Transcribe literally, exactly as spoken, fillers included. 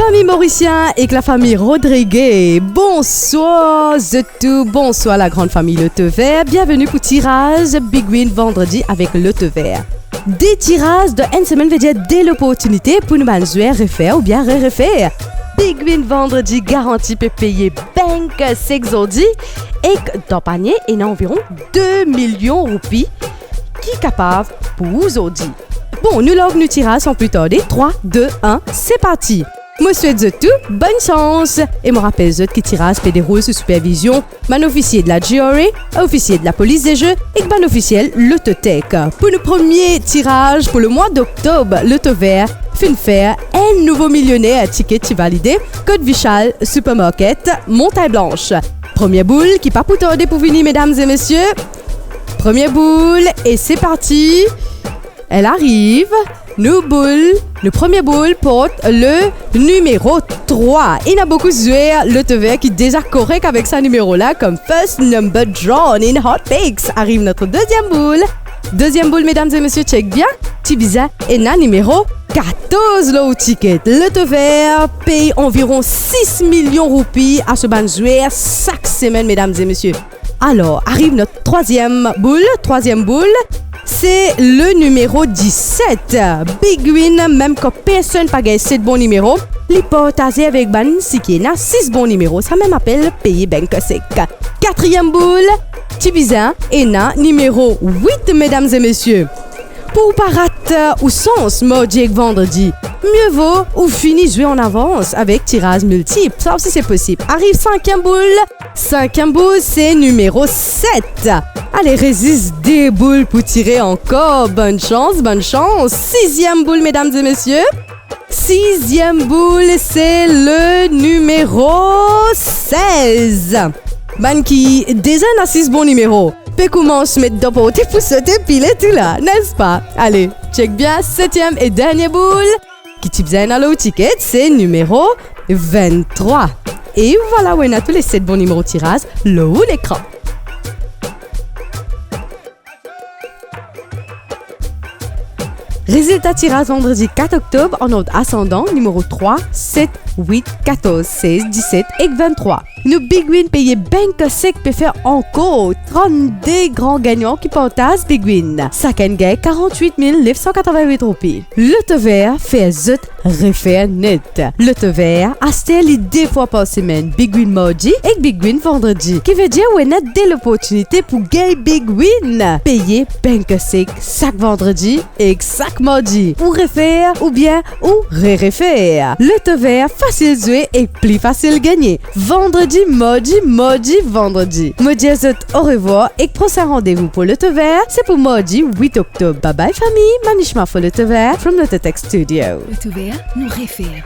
Fami Morisien ek lafami Rodriguez, bonswar zot tou, bonswar lagran fami Lotover, bienveni pou tiraz Big Win Vandredi avek Lotover. De tiraz dan enn semenn vedir de loportinite pou nou bann zwer refer oubien re-refer. Big Win Vandredi garanti pe peye bank sek zordi ek dan panie ena anviron de milion roupi ki kapav pou ou zordi. Bon, nou larg nou tiraz san pli tarde, trwa, de, enn, se parti. Mo swet zot tou bonn sans e mo rapel zot ki tiraz pe deroul sou sipervizion bann ofisie de la G R A, ofisie de lapolis de ze ek bann ofisiel Lototech. Pou nou premie tiraz pou lemwa doktob, Lotover finn fer enn nouvo milioner tiket ti valide kot Vishal Supermarket, Montagne Blanche. Premie boul ki pa pou tarde pou vini, medam e mesie. Premie boul, e se parti. Elle arrive. Nou boul, nou premie boul port le nimero trwa. Ena boukou zwer Lotover ki deza korek avek sa nimero la, kom first number drawn in Hot Picks. Ariv notre deziem boul. Deziem boul, medam e mesie, chek bien. Ti bizin ena nimero katorz lor ou tiket. Lotover pey anviron sis milion roupi a so bann zwer sak semenn, medam e mesie. Alor, ariv not trwaziem boul. Trwaziem boul, se le nimero diset. Big Win, mem kan personn pa gagn set bon nimero, li partaze avek bann seki ena sis bon nimero. Samem apel peye bank sek. Katriem boul, ti bizin ena nimero wit, medam e mesie. Pou pa rat, euh, ou sans mardi ek vandredi, mie vo ou fini zwe an avans avek tiraz miltip. Sa osi se posib. Ariv sinkiem boul. Sinkiem boul, se nimero set. Ale, res zis de boul pou tire ankor. Bonn sans, bonn sans. Siziem boul, medam e mesie. Siziem boul, se le nimero sez. Bann ki deza ena sis bon nimero pe koumans met dan porte pou sote pile tou la, nespa? Ale, chek bien, setiem e dernie boul ki ti bizin ena lor ou tiket, se nimero venntrwa. E vwala, ou ena tou le set bon nimero tiraz lor ou lekran. Rezilta tiraz vandredi kat oktob an ord asandan, nimero trwa, set, wit, katorz, sez, diset ek venntrwa. Nou Big Win peye bank sek pe fer ankor trannde gran gagnan ki partaz Big Win. Sakenn gagn karant-wit mil nef san katrovin-wit roupi. Lotover fer zot refer net. Lotover, aster li de fwa par semenn, Big Win mardi ek Big Win vandredi. Ki vedir ou ena de loportinite pou gagn Big Win. Peye bank sek sak vandredi ek sak mardi. Ou refer oubien ou re-refer. Lotover, fasil zwe ek pli fasil gagne. Vandredi, mardi, mardi, vandredi. Mo dir zot orevwar ek prosin randevou pou Lotover, se pou mardi wit oktob. Bye bye fami, Manishma for Lotover from Lototech Studio. Lotover, nou refer.